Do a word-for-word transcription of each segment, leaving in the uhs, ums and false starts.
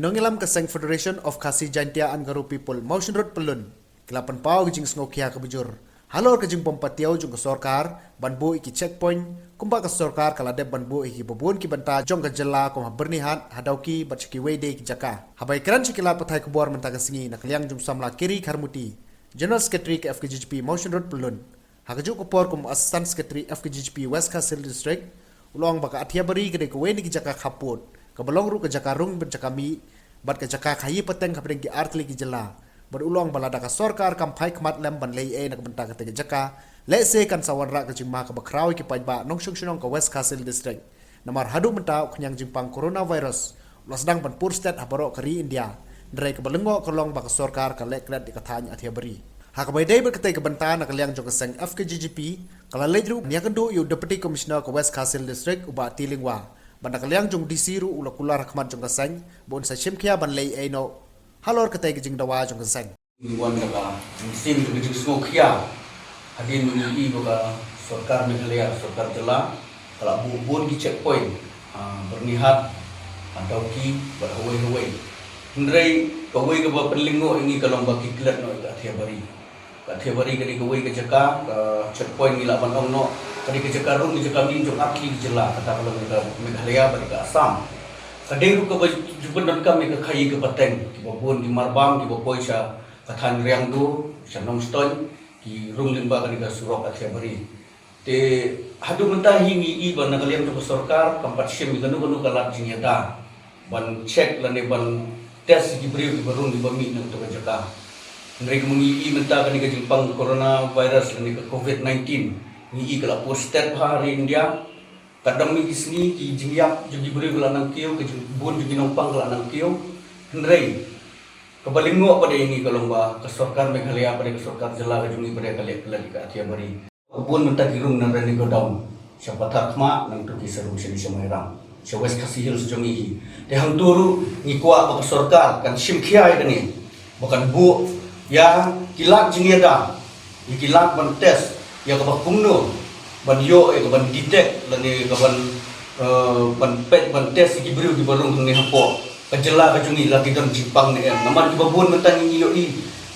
Nongïalam ka seng Federation of Khasi Jaintia and Garo People Mawshynrut Pyllun ki la pynpaw ka jingsngewkhia kaba jur halor ka jingbym patiaw jong ka sorkar ban buh ïa ki checkpoint, kumba ka sorkar ka la dep ban buh ïa kiba bun ki bynta jong ka jylla kum ha Byrnihat, ha Dawki bad sha kiwei de ki jaka. Haba ïakren sha ki lad pathai khubor mynta ka sngi na ka liang jong u samla Kiri Kharmuti, General Secretary ka F K J G P Mawshynrut Pyllun, ha kajuh ka por kum u Assistant Secretary F K J G P West Khasi Hills District, u la ong ba ka Athiabari ka dei kawei na ki jaka khappud kaba long ruh ka jaka rung bad jaka mih bad ka jaka khaïi pateng hapdeng ki artylli ki jylla. Bad u la ong ba lada ka sorkar kam phai khmat lem ban leh ei ei na ka bynta katei ka jaka, lehse kan sa wanrah ka jingma kaba khraw ïa ki paidbah nongshong shnong ka West Khasi Hills District. Namar haduh mynta u khñiang jingpang coronavirus u la sdang ban pur stet ha baroh ka ri India. Hynrei kaba lyngngoh ka long ba ka sorkar ka leh klet ïa ka thaiñ Athiabari. Ha kaba ïadei bad katei ka bynta, na ka liang jong ka seng F K J G P ka la leit ruh ban ïakynduh ïa u Deputy Commissioner ka West Khasi Hills District, u Bah T Lyngwa, bad na ka liang jong u D C ruh u la kular ha khmat jong ka seng ba un sa shim khia ban leh ei ei noh halor katei ka jingdawa jong ka seng. Ngi wan da ka mynsiem jong ka jingsngewkhia hadien ba ngi i ba ka sorkar Meghalaya, sorkar jylla, ka la buh bun ki checkpoint ha Byrnihat, ha Dawki bad hawei hawei. Hynrei kawei kaba pynlyngngoh ïa ngi ka long ba ki klet noh ïa ka Athiabari. Ka Athiabari ka dei kawei ka jaka, ka checkpoint ngi lah ban ong noh ka dei ka jaka rung, ka jaka mih jong artylli ki jylla, kata ka long ïa ka Meghalaya bad ïa ka Assam. Ka dei ruh kaba ju pyndonkam ïa ka khaïi ka pateng, kiba bun ki marbam kiba poi sha ka thaiñ Riangdo, sha Nongstoiñ, ki rung lyngba kane ka surok Athiabari. Te haduh mynta hi ngi i ba na ka liang jong ka sorkar kam pat shim ïa kano kano ka lad jingïada ban check lane ban test ïa ki briew kiba rung kiba mih na kato ka jaka. Hynrei kumba ngi i mynta kane ka jingpang coronavirus lane ka covid nineteen, ngi i ka la pur stet bha ha ri India. Katba mih ki sngi, ki jingïap jong ki briew ka la nang kiew, ka jingbun jong ki nongpang ka la nang kiew. Hynrei kaba lyngngoh pat ïa ngi ka long ba ka sorkar Meghalaya pat, ka sorkar jylla ka jong ngi pat ka leh klet ïa ka Athiabari. Ka bun mynta ki rung na Rani Godown, sha Patharkhmah, nangta ki sa rung shane sha Mairang, sha West Khasi Hills jong ngi hi. Te hangto ruh ngi kwah ba ka sorkar kan shim khia ïa kane, ba kan buh ïa ki lad jingïada, ïa ki lad ban test, ïa kaba kumno ban ïoh, ïa kaban detect lane ïa kaban, eh, ban peit, ban test ïa ki briew kiba rung hangne hapoh ka jylla ka jong ngi, la ki don jingpang ne em. Namar kiba bun mynta ngi ïohi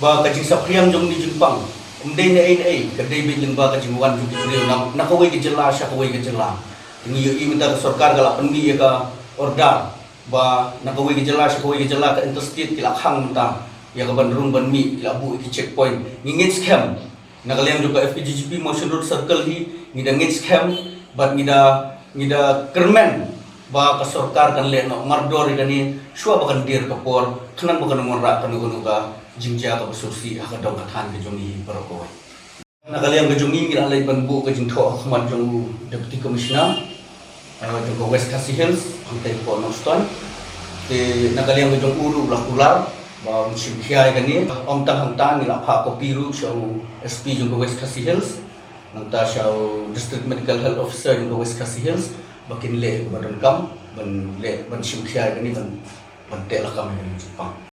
ba ka jingsaphriang jong une u jingpang ym dei ne ei ne ei, ka dei beit lyngba ka jingwan jong ki briew na, na kawei ka jylla sha kawei ka jylla. Ngi ïohi mynta ka sorkar ka la pynmih ïa ka order ba na kawei ka jylla sha kawei ka jylla, ka interstate ki la khang mynta ïa kaban rung ban mih, ki la buh ïa ki checkpoint. Ngi ngeit skhem, na ka liang jong ka F K J G P Mawshynrut Circle hi, ngi da ngeit skhem bad ngi da, ngi da kyrmen ba ka sorkar kan leh noh mardor ïa kane shuwa ba kan dier ka por, khnang ba kan ym wanrah kano kano ka jingjia kaba sngewsih ha ka dong ka thaiñ ka jong ngi baroh kawei. Na ka liang ka jong ngi, ngi la leit ban buh ka jingthoh ha khmat jong u Deputy Commissioner, eh, jong ka West Khasi Hills, hangtei hapoh Nongstoiñ. Te na ka liang ka jong u ruh u la kular ba un shim khia ïa kane. Ym tang hangta, ngi la phah copy ruh sha u S P jong ka West Khasi Hills, nangta sha u District Medical Health Officer jong ka West Khasi Hills, ba kin leh kaba donkam ban leh, ban shim khia ïa kane, ban, ban teh lakam ïa kane ka jingpang.